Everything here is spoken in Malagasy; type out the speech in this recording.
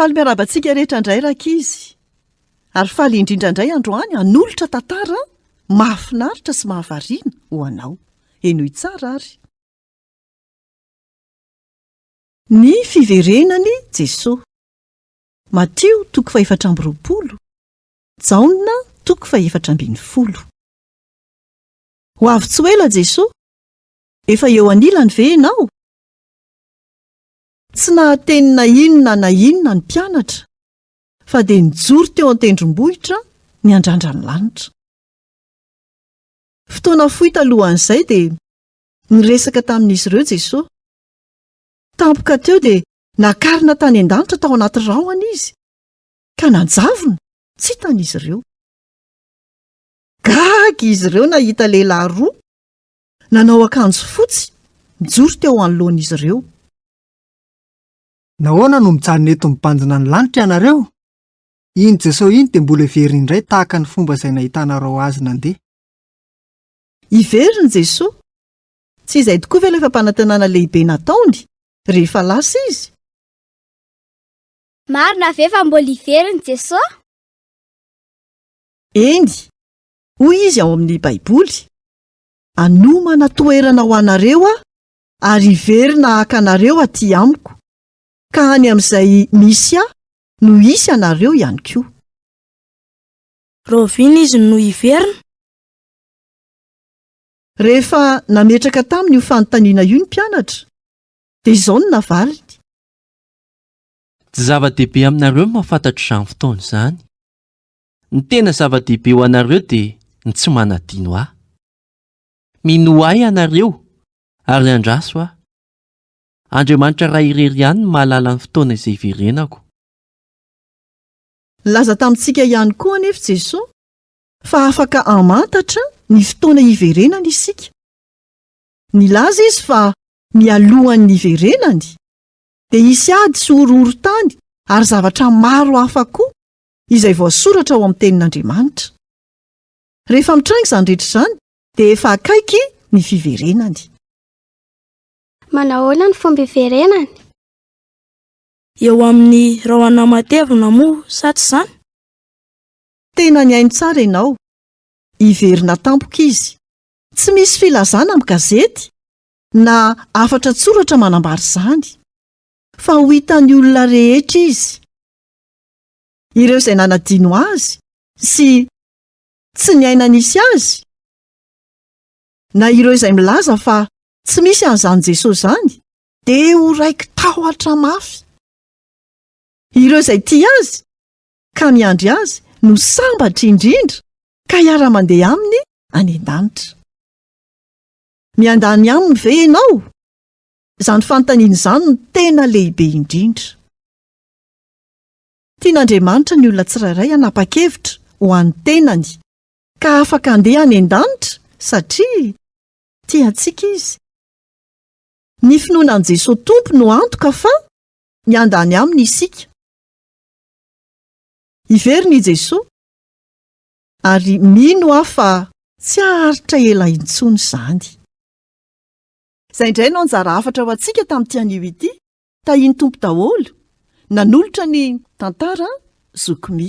Faly miarahaba antsika rehetra indray rankizy. Ary faly indrindra indray androany hanolotra tantara mahafinaritra sy mahavariana ho anao. Henoy tsara ary. Ny fiverenan'i Jesoa. Matio toko fahefatra amby 20, Jaona toko fahefatra 14. Ho avy tsy ho ela Jesoa. Efa eo anilany ve ianao? Tsy nahateny na inona na inona ny mpianatra, fa dia nijoro teo an-tendrombohitra niandrandra ny lanitra. Fotoana fohy talohan'izay dia niresaka tamin'izy ireo Jesoa. Tampoka teo dia nakarina tany an-danitra tao anaty rahona izy, ka nanjavona tsy hitan'izy ireo. Gaga izy ireo nahita lehilahy roa nanao akanjo fotsy nijoro teo anoloan'izy ireo. Nahoana no mijanona eto mibanjina ny lanitra ianareo? Iny Jesoa iny dia mbola hiverina indray tahaka ny fomba izay nahitanareo Azy nandeha. Hiverina Jesoa. Tsy izay tokoa ve ilay fampanantenana lehibe nataony rehefa lasa Izy? Marina ve fa mbola hiverina Jesoa? Eny, hoy Izy ao amin'ny Baiboly, Hanomana toerana ho anareo Aho ary hiverina haka anareo aty amiko, ka any amin'izay misy Ahy no hisy anareo ihany koa. Rahoviana izy no hiverina? Rehefa nametraka taminy io fanontaniana io ny mpianatra, dia izao no navaliny. Tsy zava-dehibe aminareo ny mahafantatra izany fotoana izany. Ny tena zava-dehibe ho anareo dia ny tsy manadino ahy. Minoa ahy ianareo ary andraso aho. Andriamanitra Ray irery ihany no mahalala ny fotoana izay hiverenako. Nilaza tamintsika ihany koa anefa Jesoa fa afaka hamantatra ny fotoana hiverenany isika. Nilaza Izy fa mialohan'ny hiverenany dia hisy ady sy horohoron-tany ary zavatra maro hafa koa izay voasoratra ao amin'ny Tenin'Andriamanitra. Rehefa mitranga izany rehetra izany dia efa akaiky ny fiverenany. Manahoana ny fomba hiverenany? Eo amin'ny rahona matevina moa sa tsy izany? Tena nihaino tsara ianao. Hiverina tampoka izy. Tsy misy filazana amin'ny gazety na hafatra an-tsoratra manambara izany. Fa ho hitan'ny olona rehetra izy. Ireo izay nanadino azy sy tsy niaina nisy azy, na ireo izay milaza fa tsy misy an'izany Jesosy izany, dia ho raiki-tahotra mafy. Ireo izay tia azy ka miandry azy no sambatra indrindra ka hiara-mandeha aminy any an-danitra. Miandany aminy ve ianao? Izany fanontaniana izany no tena lehibe indrindra. Tian'Andriamanitra ny olona tsirairay hanapa-kevitra ho an'ny tenany, ka afaka handeha any an-danitra satria tia antsika Izy. Ny finoana an'i Jesoa Tompo no antoka fa miandany Aminy isika. Hiverina i Jesoa, ary mino aho fa tsy haharitra ela intsony izany. Izay indray no anjara hafatra ho antsika tamin'ity anio ity. Tahian'ny Tompo daholo. Nanolotra ny tantara Zoky Mi.